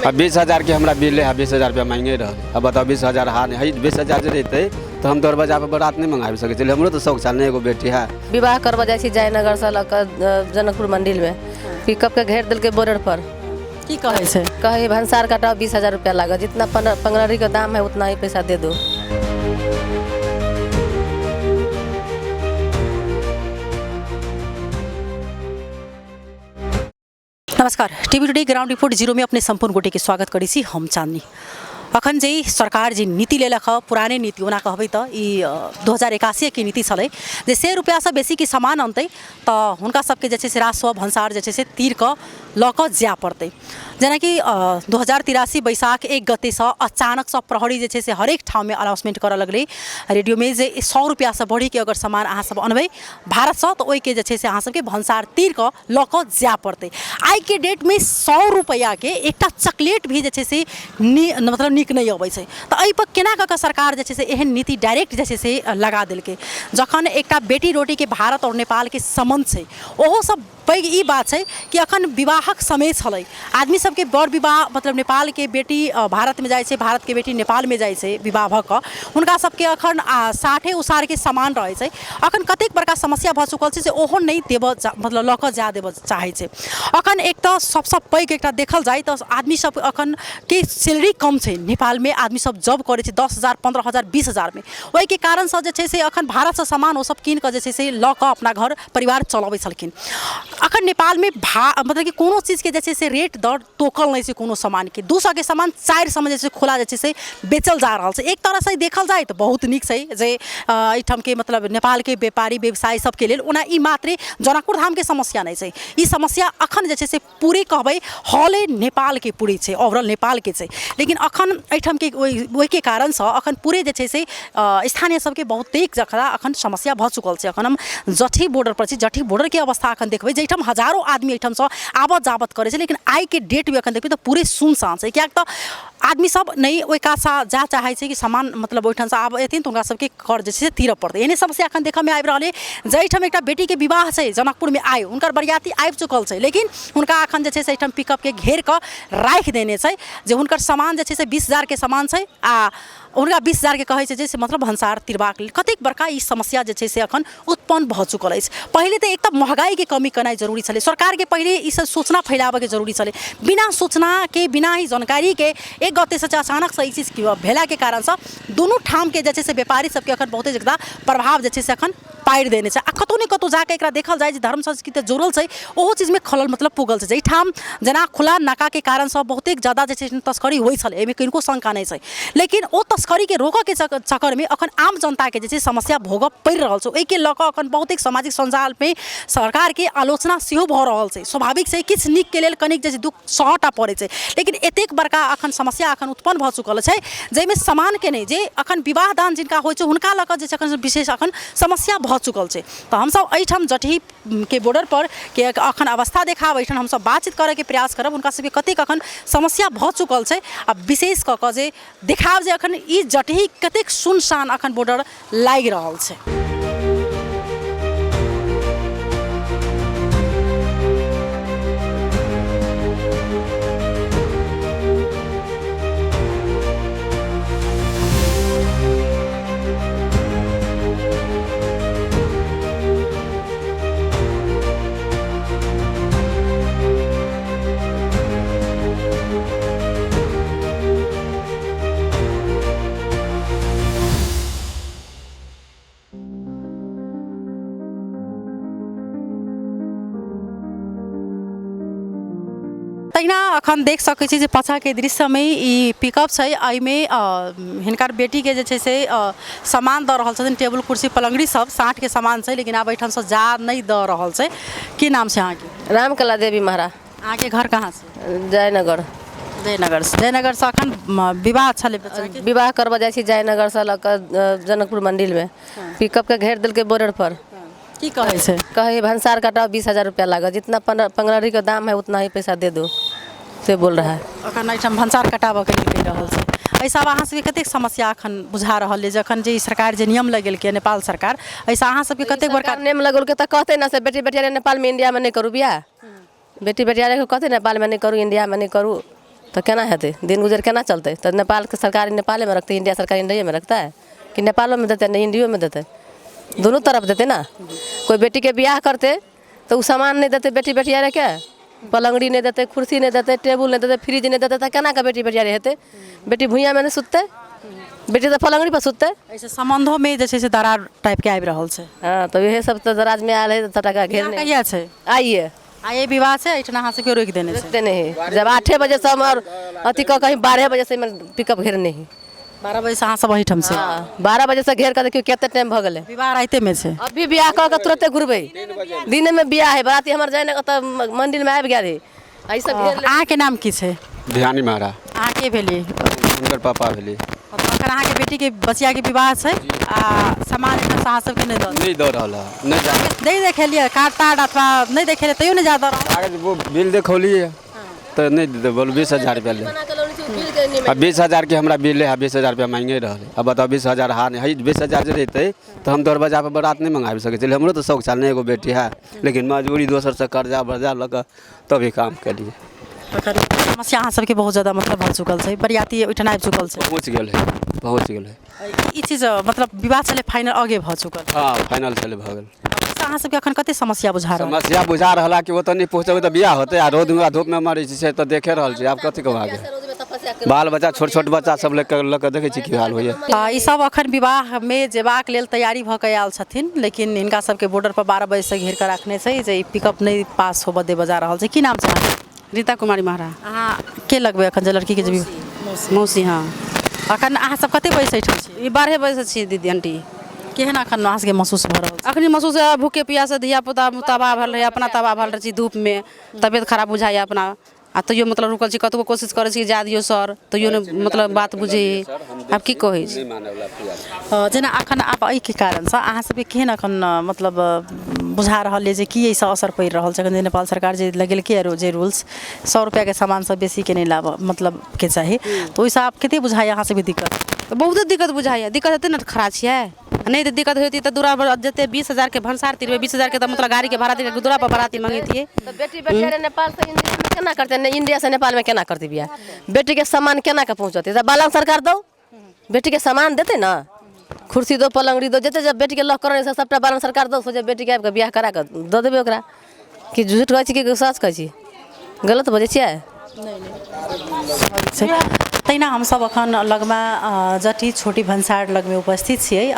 आ 20,000 के हमरा बिल है, 20,000 रुपया मांगे रहल। अब बताओ 20,000 हा नहीं है, 20,000 जे रहते तऽ हम दरवाजा पर बारात नहीं मंगाबि सकै छलियै। हमरो तऽ शौक छल ने, एगो बेटी है। विवाह करबऽ जाइ छी जयनगरसँ लऽ कऽ जनकपुर मन्दिरमे पिकअपके घेर देलकै बॉर्डर पर। की कहै छै? कहै भंसार कटाओ, 20,000 रुपया लागत, जितना पंगररी के दाम है उतना ही पैसा दे दो। नमस्कार, टीवी टुडे ग्राउंड रिपोर्ट 0 में अपने संपूर्ण गोटे के स्वागत करै छी। हम चांदनी। अखन जे सरकार जे नीति लेलक हँ, पुराने नीति ओना कहबै तऽ ई 2081 के नीति छलै जे 100 रुपैआसँ बेसीके सामान अनतै तऽ हुनका सबके जे छै से राजस्व भंसार जे छै से तीर कऽ लऽ कऽ जाय पड़तै। जेनाकि 2083 बैसाख 1 गतेसँ अचानकसँ प्रहरी जे छै से हरेक ठाममे अनाउंसमेंट करऽ लगलै रेडियोमे जे 100 रुपैआसँ बढ़िके अगर सामान अहाँ सब अनबै भारतसँ तऽ ओहिके जे छै से अहाँ सबके भंसार तीर कऽ लऽ कऽ जाय पड़तै। आइके डेटमे 100 रुपैआके एकटा चॉकलेट भी जे छै से मतलब नीक नहि अबै छै, तऽ एहिपर केना कऽ कऽ सरकार जे छै से एहन नीति डायरेक्ट जे छै से लगा देलकै, जखन एकटा बेटी रोटीके भारत आओर नेपालके सम्बन्ध छै। ओहोसँ पैघ ई बात छै कि अखन विवाहक समय छलै, आदमी सबके बर विवाह मतलब नेपालके बेटी भारतमे जाइ छै, भारतके बेटी नेपालमे जाइ छै विवाह भऽ कऽ, हुनका सबके अखन साठे उसारके सामान रहै छै। अखन कतेक बड़का समस्या भऽ चुकल छै जे ओहो नहि देबऽ मतलब लऽ कऽ जाय देबऽ चाहै छै। अखन एक तऽ सबसँ पैघ एकटा देखल जाय तऽ आदमी सब अखन के सैलरी कम छै, नेपालमे आदमी सब जॉब करै छै 10,000 15,000 20,000मे, ओहिके कारणसँ जे छै से अखन भारतसँ सामान ओसब कीन कऽ जे छै से लऽ कऽ अपना घर परिवार चलबै छलखिन। अखन नेपालमे मतलब कि कोनो चीजके जे छै से रेट दर तोकल नहि छै, कोनो सामानके 200के सामान 400मे जे छै खुला जे छै से बेचल जा रहल छै। एक तरहसँ देखल जाय तऽ बहुत नीक छै जे एहिठामके मतलब नेपालके व्यापारी व्यवसायी सबके लेल। ओना ई मात्रे जनकपुर धामके समस्या नहि छै, ई समस्या अखन जे छै से पूरे कहबै हॉले नेपालके पूरे छै, ओवरऑल नेपालके छै। लेकिन अखन एहिठामके ओहिके कारणसँ अखन पूरे जे छै से स्थानीय सबके बहुतेक जकरा अखन समस्या भऽ चुकल छै। अखन हम जठी बॉर्डर पर छी, जठी बॉर्डरके अवस्था अखन देखबै जाहिठाम हजारो आदमी एहिठामसँ आबत जाबत करै छै, लेकिन आइके डेटमे अखन देखबै तऽ पूरे सुनसान छै, किएक तऽ आदमी सब नहि ओहि कातसँ जाय चाहै छै कि सामान मतलब ओहिठामसँ आब एथिन तऽ हुनका सबके कर जे छै से तीरऽ पड़तै। एहने समस्या अखन देखऽमे आबि रहल अइ जाहिठाम एकटा बेटीके विवाह छै जनकपुरमे, आइ हुनकर बरियाती आबि चुकल छै, लेकिन हुनका अखन जे छै से एहिठाम पिकअपके घेर कऽ राखि देने छै जे हुनकर सामान जे छै से 20,000के सामान छै आ हुनका 20,000के कहै छै जे से मतलब भनसार तिरबाक लेल। कतेक बड़का ई समस्या जे छै से अखन उत्पन्न भऽ चुकल अछि। पहिले तऽ एक तऽ महगाइके कमी केनाइ जरूरी छलै, सरकारके पहिले ई सब सूचना फैलाबऽके जरूरी छलै। बिना सूचनाके बिना ही जानकारीके एक गतेसँ अचानकसँ ई चीज भेलाके कारणसँ दुनू ठामके जे छै से व्यापारी सबके अखन बहुते ज्यादा प्रभाव जे छै से अखन पाड़ि देने छै। आ कतहु ने कतहु जाकऽ एकरा देखल जाय जे धर्म संस्कृति जुड़ल छै ओहो चीजमे खलल मतलब पुगल छै। जाहिठाम जेना खुला नाकाके कारणसँ बहुतेक ज्यादा जे छै तस्करी होइ छलै, एहिमे किनको शङ्का नहि छै, लेकिन ओ तस्करीके रोकऽके चक्करमे अखन आम जनताके जे छै समस्या भोगऽ पड़ि रहल छै। ओहिके लऽ कऽ अखन बहुतेक सामाजिक सञ्जालमे सरकारके आलोचना सेहो भऽ रहल छै। स्वाभाविक छै किछु नीकके लेल कनिक जे छै दुःख सहऽटा पड़ै छै, लेकिन एतेक बड़का अखन समस्या अखन उत्पन्न भऽ चुकल छै जाहिमे सामानके नहि, जे अखन विवाह दान जिनका होइ छै हुनका लऽ कऽ जे छै अखन विशेष अखन समस्या भऽ चुकल छै। तऽ हमसब एहिठाम जटहीके बॉर्डरपर के अखन अवस्था देखाब, एहिठाम हमसब बातचीत करऽके प्रयास करब हुनका सबके कतेक अखन समस्या भऽ चुकल छै आ विशेष कऽ कऽ जे देखाब जे अखन ई जटही कतेक सुनसान अखन बॉर्डर लागि रहल छै। तहिना अखन देख सकै छी जे पाछाँके दृश्यमे ई पिकअप छै, एहिमे हिनकर बेटीके जे छै से सामान दऽ रहल छथिन, टेबुल कुर्सी पलङ्गड़ी सब साँठके सामान छै, लेकिन आब एहिठामसँ जा नहि दऽ रहल छै। की नाम छै अहाँके? रामकला देवी महाराज। अहाँके घर कहाँ छै? जयनगर। जयनगरसँ। जयनगरसँ अखन विवाह छलै बच्चाके? विवाह करबऽ जाइ छी जयनगरसँ लऽ कऽ जनकपुर मन्दिरमे पिकअपके घेर देलकै बॉर्डर पर। की कहै छै? कहै भंसार कटाओ, 20,000 रुपया लागत, जितना पंगररी के दाम है उतना ही पैसा दे दो से बोल रहा है। अखन एहिठाम भंसार कटाबऽके लेल कहि रहल छै। एहिसँ आब अहाँ सबके कतेक समस्या अखन बुझा रहल अइ, जखन जे ई सरकार जे नियम लगेलकै नेपाल सरकार, एहिसँ अहाँ सबके कतेक बड़का नियम लगेलकै तऽ कहतै ने से बेटी बेटिया नेपालमे इंडियामे नहि करू बियाह, बेटी बेटिया कहतै नेपालमे नहि करू इंडियामे नहि करू। तऽ केना हेतै दिन गुजर केना चलतै? तऽ नेपालके सरकार नेपालेमे रखतै, इंडिया सरकार इंडियेमे रखतै कि नेपालोमे देतै नहि इंडियोमे देतै? दुनू तरफ देतै ने। कोइ बेटीके बियाह करतै तऽ ओ सामान नहि देतै बेटी बेटियारके, पलङ्गड़ी नहि देतै, कुर्सी नहि देतै, टेबुल नहि देतै, फ्रिज नहि देतै, तऽ केना कऽ बेटी बेटियारी हेतै? बेटी भुइयाँमे नहि सुततै, बेटी तऽ पलङ्गड़ी पर सुततै। एहिसँ सम्बन्धोमे जे छै से दरार टाइपके आबि रहल छै। हँ, तऽ इएह सब तऽ दराजमे आयल है, सबटा घेरने। कहिया छै? आइए। आइए विवाह छै, एहिठाम अहाँ सबके रोकि देने छै? रोकते नहीं, जब 8 बजे से हम और अथी कऽ कहीं 12 बजे से पिकअप घेरने ही। 12 बजे से अहाँ सब एहिठाम छै? हँ, 12 बजे से घेर कऽ देखियौ कते टाइम भऽ गेलै। विवाह रातिमे छै? अभी बियाह कऽ के तुरते घुरबै, दिनेमे बियाह है, बराती हमर जाय ने ओतऽ मंदिरमे आबि गेल है, एहि सब घेर। अहाँके नाम की छै? ध्यानी महाराज। अहाँ के भेलियै? हुनकर पापा भेलियै। अखन अहाँके बेटीके बचियाके विवाह छै आ सामान एखन अहाँ सबके नहि दऽ नहि दऽ रहल है, नहि जा नहि देखेलियै कार्ड तार्ड अथवा नहि देखेलियै तैयो नहि जा दऽ रहल? कागज वो बिल देखौलियै तऽ नहि देतै, बोल 20,000 रुपया ले। आ 20,000 के हमरा बिल है, 20,000 रुपया मांगे रहल। अब बताओ 20,000 हा नहीं है, 20,000 जे रहतै तऽ हम दरवाजा पर बारात नहि मंगाबि सकै छलियै। हमरो तऽ शौक छल ने, एगो बेटी है, लेकिन मजबूरी दोसरसँ कर्जा वर्जा लऽ कऽ तभी काम केलियै। अखन समस्या अहाँ सबके बहुत ज्यादा मतलब भऽ चुकल छै, बरियाती ओहिठाम आबि चुकल छै? पहुँच गेल है, पहुँच गेल है। ई चीज मतलब विवाह छलै फाइनल आगे भऽ चुकल? हँ, फाइनल छलै, भऽ गेल। अहाँ सबके अखन कते समस्या बुझा रहल? समस्या बुझा रहला कि ओतऽ नहि पहुँचबै तऽ बियाह होतै आ रौदमे आ धूपमे मरै छै तऽ देखे रहल छी। आब कथी कहब आगे? बाल बच्चा छोट छोट बच्चा सब लऽ कऽ देखै छी की हाल होइया। ई सब अखन विवाहमे जेबाक लेल तैयारी भऽ कऽ आयल छथिन, लेकिन हिनका सबके बॉर्डर पर 12 बजे से घेर कऽ राखने छै जे ई पिकअप नहि पास होबऽ देबऽ जा रहल छै। की नाम छै अहाँके? रीता कुमारी महाराज। अहाँ के लगबै अखन जे लड़कीके जे? मौसी। हाँ। अखन अहाँ सब कते बजे से एहिठाम छी? ई 12 बजे से छी दीदी आंटी। केहन अखन अहाँ सबके महसूस भऽ रहल छै? अखनी महसूस है भूखे प्यासे धिया पुता तबाह भेल रहै, अपना तबाह भेल रहै छी, धूपमे तबियत खराब बुझाइए अपना, आ तैयो मतलब रुकल छी। कतबो कोशिश करै छी जा दियौ सर, तैयो नहि मतलब बात बुझै। आब की कहै छी? जेना अखन आब एहिके कारणसँ अहाँ सबके केहन अखन मतलब बुझा रहल अइ जे की एहिसँ असर पड़ि रहल छै? अखन जे नेपाल सरकार जे लगेलकै जे रूल्स 100 रुपैआके सामान सब बेसीके नहि लाबऽ मतलब के चाही, तऽ ओहिसँ आब कते बुझाइए अहाँ सबके दिक्कत? तऽ बहुते दिक्कत बुझाइए। दिक्कत हेतै ने, खड़ा छियै, नहि तऽ दिक्कत होइती तऽ दूरा पर जते 20,000 के भनसार तिरबै, 20,000 के तऽ मतलब गाड़ीके भाड़ा दिके दूरा पर बराती मंगैतियै। तऽ बेटी बेटियारे नेपाल से इंडिया में केना करतै? नहि, इंडिया से नेपाल में केना करतै बियाह? बेटीके सामान केना कऽ पहुँचतै? तऽ बालन सरकार दौ बेटीके सामान देतै ने, कुर्सी दो, पलङ्गड़ी दो, जते जब बेटीके लऽ करै से सबटा बालन सरकार दौ, सोचे बेटीके आबि कऽ बियाह करा कऽ दऽ देबै ओकरा। कि झूठ कहै छी कि सच कहै छी? गलत बजै छियै? तहिना हमसब अखन लगमा जटी छोटी भन्सार लगमे उपस्थित छियै।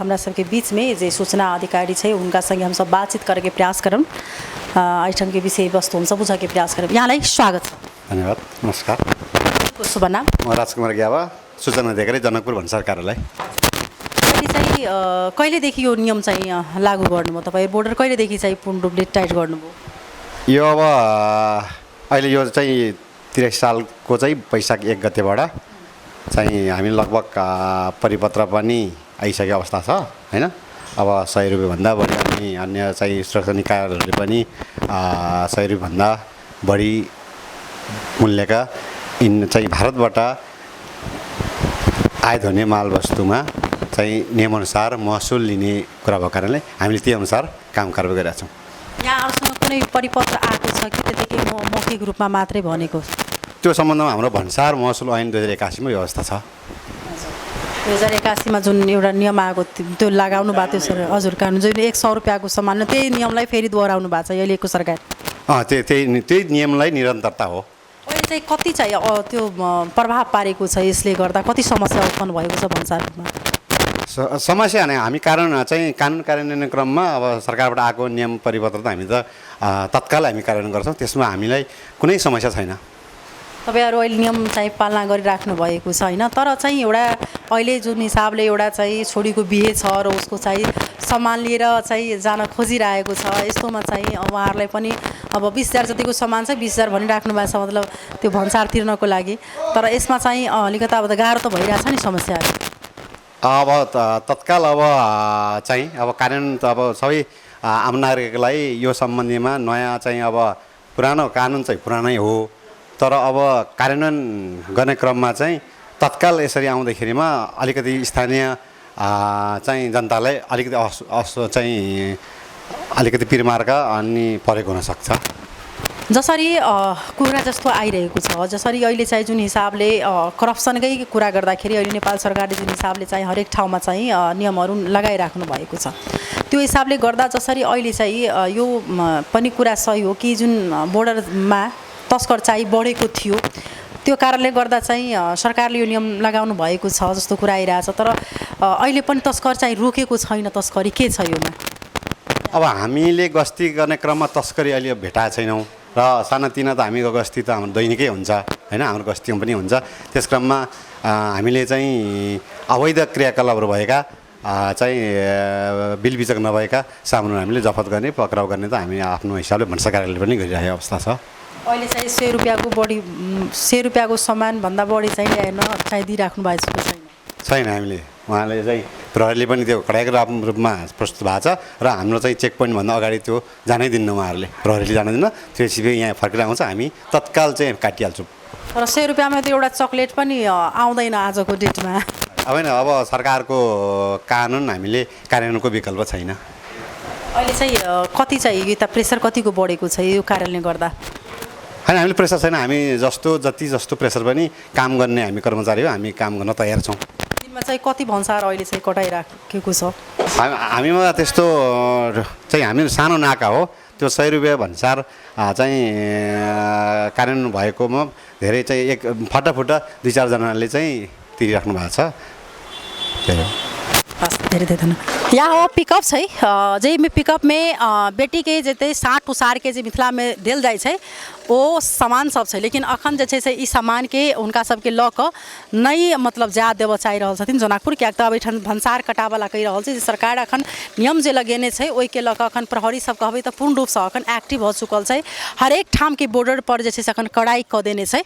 हमरा सबके बीचमे जे सूचना अधिकारी छै हुनका संगे हमसब बातचीत करैके प्रयास करब, एहिठामके विषय वस्तु हमसब बुझऽके प्रयास करब। यहाँलाई स्वागत छ। धन्यवाद, नमस्कार। शुभ नाम? म राजकुमार ग्यावा, सूचना अधिकारी, जनकपुर भन्सार कार्यालय। अहिले चाहिँ कहिलेदेखि यो नियम चाहिँ लागू गर्नुभयो तपाईँ? बोर्डर कहिलेदेखि चाहिँ पूर्ण रूपले टाइट गर्नुभयो? यो अब अहिले यो चाहिँ 83 सालको चाहिँ वैशाख 1 गतेबाट चाहिँ हामी लगभग परिपत्र पनि आइसकेको अवस्था छ होइन। अब 100 रुपियाँभन्दा बढी अनि अन्य चाहिँ सुरक्षा निकायहरूले पनि 100 रुपियाँभन्दा बढी मूल्यका इन चाहिँ भारतबाट आयात हुने मालवस्तुमा चाहिँ नियमअनुसार महसुल लिने कुरा भएको कारणले हामीले त्यही अनुसार काम कारबाही गरिरहेका छौँ। यहाँहरूसँग कुनै परिपत्र आएको छ कि त्यतिकै मौखिक रूपमा मात्रै भनेको? त्यो सम्बन्धमा हाम्रो भन्सार महसुल ऐन 2081 मा व्यवस्था छ। 2081 मा जुन एउटा नियम आएको त्यो लगाउनु भएको थियो सर, हजुर कानुन जुन 100 रुपियाँको सामान त्यही नियमलाई फेरि दोहोऱ्याउनु भएको छ अहिलेको सरकार। त्यही नियमलाई निरन्तरता हो। अहिले चाहिँ कति चाहिँ त्यो प्रभाव पारेको छ, यसले गर्दा कति समस्या उत्पन्न भएको छ भन्सारमा? समस्या नै हामी कारण चाहिँ कानुन कार्यान्वयन क्रममा अब सरकारबाट आएको नियम परिपत्र त हामी त तत्काल हामी कार्यान्वयन गर्छौँ, त्यसमा हामीलाई कुनै समस्या छैन। तपाईँहरू अहिले नियम चाहिँ पालना गरिराख्नु भएको छ होइन, तर चाहिँ एउटा अहिले जुन हिसाबले एउटा चाहिँ छोरीको बिहे छ र उसको चाहिँ सामान लिएर चाहिँ जान खोजिरहेको छ, यस्तोमा चाहिँ उहाँहरूलाई पनि अब 20,000 जतिको सामान छ 20,000 भनिराख्नु भएको छ, मतलब त्यो भन्सार तिर्नको लागि, तर यसमा चाहिँ अलिकता अब त गाह्रो त भइरहेछ नि समस्याहरू। अब तत्काल अब चाहिँ अब कार्यान्वयन त अब सबै आम नागरिकलाई यो सम्बन्धीमा नयाँ चाहिँ अब पुरानो कानुन चाहिँ पुरानै हो, तर अब कार्यान्वयन गर्ने क्रममा चाहिँ तत्काल यसरी आउँदाखेरिमा अलिकति स्थानीय चाहिँ जनतालाई अलिकति चाहिँ अलिकति पिरमार्का अनि परेको हुनसक्छ। जसरी कुरा जस्तो आइरहेको छ, जसरी अहिले चाहिँ जुन हिसाबले करप्सनकै कुरा गर्दाखेरि अहिले नेपाल सरकारले जुन हिसाबले चाहिँ हरेक ठाउँमा चाहिँ नियमहरू लगाइराख्नु भएको छ, त्यो हिसाबले गर्दा जसरी अहिले चाहिँ यो पनि कुरा सही हो कि जुन बोर्डरमा तस्कर चाहिँ बढेको थियो, त्यो कारणले गर्दा चाहिँ सरकारले यो नियम लगाउनु भएको छ जस्तो कुरा आइरहेछ। तर अहिले पनि तस्कर चाहिँ रोकेको छैन, तस्करी के छ योमा? अब हामीले गस्ती गर्ने क्रममा तस्करी अहिले भेटाएको छैनौँ र सानातिना त हामीको गस्ती त हाम्रो दैनिकै हुन्छ होइन, हाम्रो गस्तीमा पनि हुन्छ। त्यस क्रममा हामीले चाहिँ अवैध क्रियाकलापहरू भएका चाहिँ बिल बिचक नभएका सामानहरू हामीले जफत गर्ने, पक्राउ गर्ने त हामी आफ्नो हिसाबले भन्सार कार्यालयले पनि गरिरहेको अवस्था छ। अहिले चाहिँ 100 रुपियाँको बढी, 100 रुपियाँको सामानभन्दा बढी चाहिँ ल्याएन चाहिँ दिइराख्नु भएको छैन? छैन, हामीले उहाँले चाहिँ प्रहरीले पनि त्यो कडाइको रूपमा प्रस्तुत भएको छ र हाम्रो चाहिँ चेक पोइन्टभन्दा अगाडि त्यो जानै दिन्न, उहाँहरूले प्रहरीले जान दिन्न। त्यसपछि यहाँ फर्केर आउँछ, हामी तत्काल चाहिँ काटिहाल्छौँ। तर 100 रुपियाँमा त एउटा चक्लेट पनि आउँदैन आजको डेटमा। अब होइन, अब सरकारको कानुन हामीले कार्यान्वयनको विकल्प छैन। अहिले चाहिँ कति चाहिँ यता प्रेसर कतिको बढेको छ यो कारणले गर्दा? होइन, हामीले प्रेसर छैन, हामी जस्तो जति जस्तो प्रेसर पनि काम गर्ने हामी कर्मचारी हो, हामी काम गर्न तयार छौँ। दिनमा चाहिँ कति भन्सार अहिले चाहिँ कटाइराखेको छ? हामीमा त्यस्तो चाहिँ हामी सानो नाका हो, त्यो 100 रुपियाँ भन्सार चाहिँ कार्यान्वयन भएकोमा धेरै चाहिँ एक फटाफुटा 2-4 जनाले चाहिँ तिरिराख्नु भएको छ। त्यही हो। हस्, धेरै धेरै धन्यवाद। यहाँ हो पिकअप छै, जाहिमे पिकअपमे बेटीके जते साट उसारके जे मिथिलामे देल जाइ छै ओ सामान सब छै, लेकिन अखन जे छै से ई सामानके हुनका सबके लऽ कऽ नहि मतलब जा देबऽ चाहि रहल छथिन जनकपुर, किएक तऽ अब एहिठाम भन्सार कटाबऽला कहि रहल छै जे सरकार अखन नियम जे लगेने छै ओहिके लऽ कऽ अखन प्रहरी सब कहबै तऽ पूर्ण रूपसँ अखन एक्टिव भऽ चुकल छै, हरेक ठामके बॉर्डर पर जे छै से अखन कड़ाइ कऽ देने छै।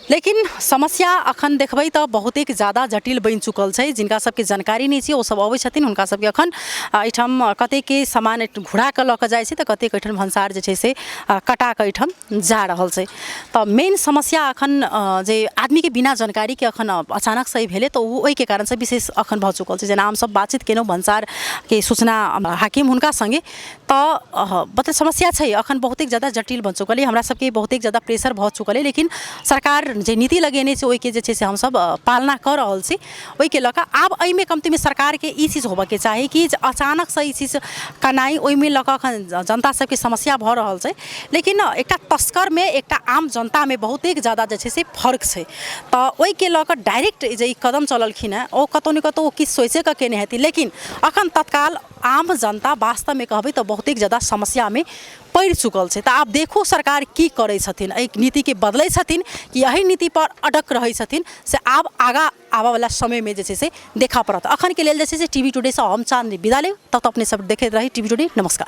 लेकिन समस्या अखन देखबै तऽ बहुतेक ज्यादा जटिल बनि चुकल छै, जिनका सबके जानकारी नहि छै ओ सब अबै छथिन, हुनका सबके अखन एहिठाम कतेकके सामान घुरा कऽ लऽ कऽ जाइ छै तऽ कतेक एहिठाम भन्सार जे छै से कटा कऽ एहिठाम जा रहल छै। तऽ मेन समस्या अखन जे आदमीके बिना जानकारीके अखन अचानक सही भेलै तऽ ओ ओहिके कारणसँ विशेष अखन भऽ चुकल छै। जेना हमसब बातचीत केलहुँ भन्सारके सूचना हाकिम हुनका सङ्गे, तऽ मतलब समस्या छै अखन बहुतेक ज्यादा जटिल बनि चुकल अइ, हमरा सबके बहुतेक ज्यादा प्रेशर भऽ चुकल अइ, लेकिन सरकार जे नीति लगेने छै ओहिके जे छै से हमसब पालना कऽ रहल छी। ओहिके लऽ कऽ आब एहिमे कम्तीमे सरकारके ई चीज होबऽके चाही कि अचानकसँ ई चीज कनाइ ओहिमे लऽ कऽ अखन जनता सबके समस्या भऽ रहल छै, लेकिन एकटा तस्करमे एकटा आम जनतामे बहुतेक ज्यादा जे छै से फर्क छै। तऽ ओहिके लऽ कऽ डायरेक्ट जे ई कदम चललखिन हेँ ओ कतहु ने कतहु किछु सोचिए कऽ केने हेथिन, लेकिन अखन तत्काल आम जनता वास्तवमे कहबै तऽ बहुतेक ज्यादा समस्यामे पड़ि चुकल छै। तऽ आब देखू सरकार की करै छथिन, एहि नीतिके बदलै छथिन कि एहि नीतिपर अडक रहै छथिन, से आब आगाँ आबऽवला समयमे जे छै से देखऽ पड़त। अखनके लेल जे छै से टीवी टुडेसँ हम चाँदनी विदा लेब, तब तऽ अपने सब देखैत रही टीवी टुडे। नमस्कार।